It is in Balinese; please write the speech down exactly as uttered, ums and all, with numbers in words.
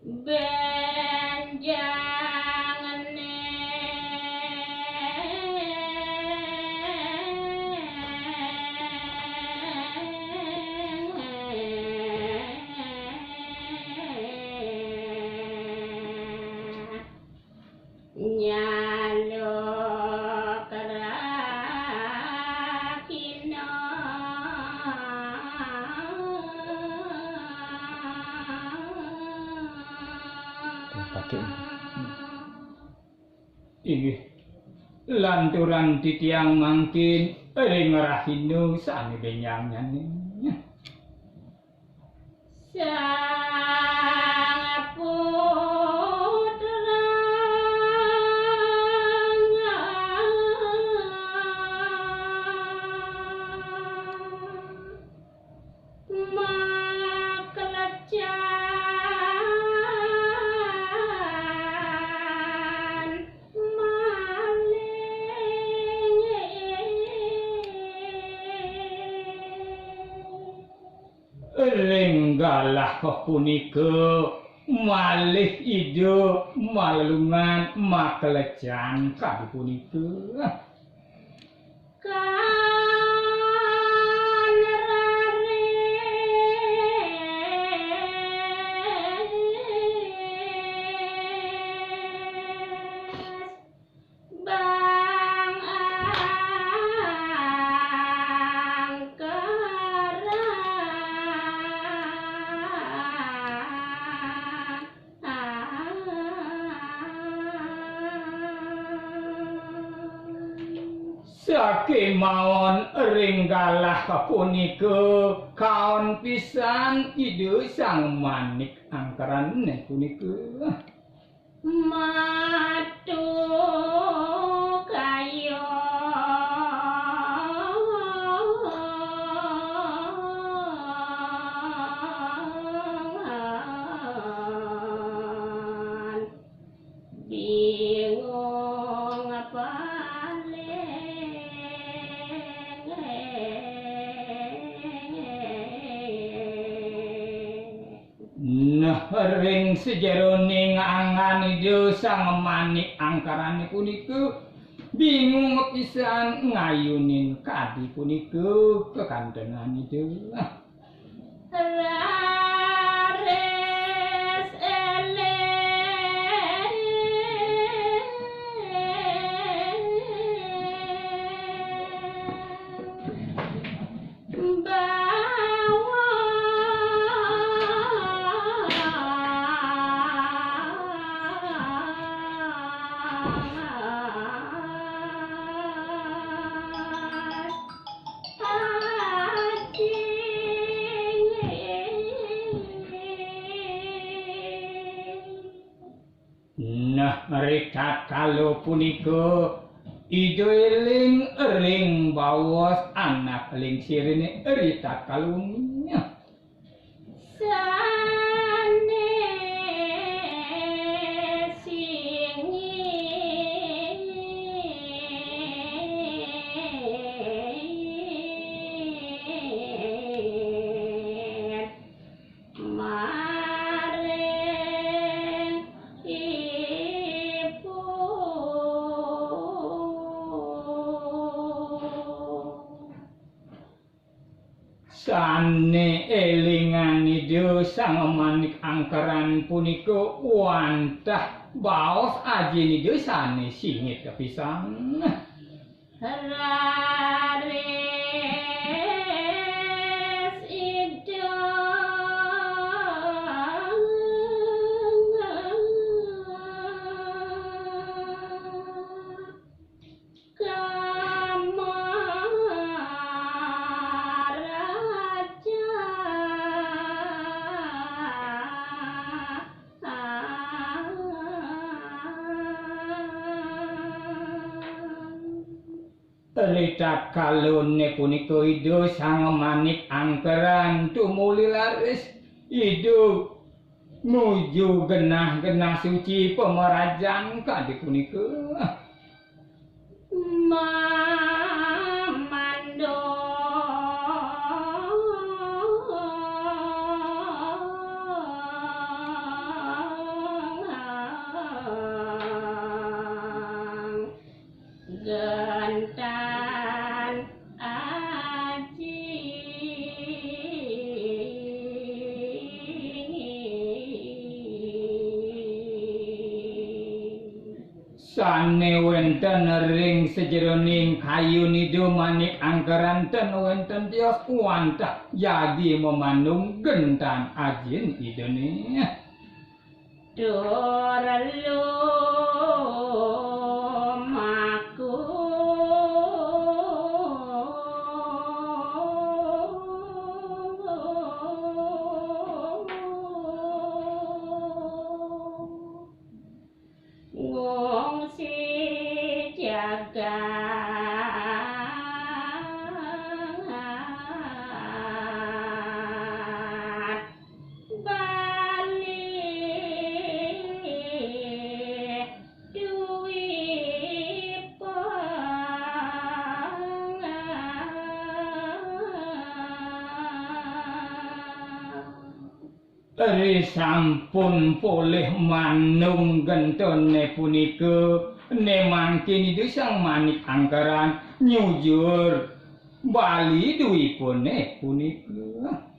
Bénjangné nyaluk rahina. Inggih, lanturang titiang mangkin ring rahina sané bénjangnyané. Sang putra maklecan malih. Ring galah punika malih Ida malelungan maklecan kadi punika. Kan raris bang angkeran. Sakémaon ring galah punika kaon pisan Ida Sang Manik Angkeran punika. Matu kayun bingung paling. Nah, ring sajeroning anggan Ida Sang Manik Angkarané punika, bingung pisan ngayunin kadi punika kekantenan Ida. Raris éling bawa Nah, ritatkala punika Ida éling ring baos anak lingsiriné ritatkala wengi. Sané singit maring ibu. Sané élingan Ida Sang Manik Angkeran punika wantah baos ajin Ida sané singit kapisan. Raris Ida Kamarajan. Ritatkalané punika Ida Sang Manik Angkeran tumuli laris, Ida nuju genah-genah suci pamarajan kadi punika. Mamandung. Sané wénten ring sajeroning kayun Ida Manik Angkeran ten wénten tios wantah jagi mamanung gentan ajin Idané. Tur lumaku ngungsi jagat Bali Dwipa. Risampun polih manung gentoné punika, né mangkin Ida Sang Manik Angkeran nyujur Bali Dwipané punika.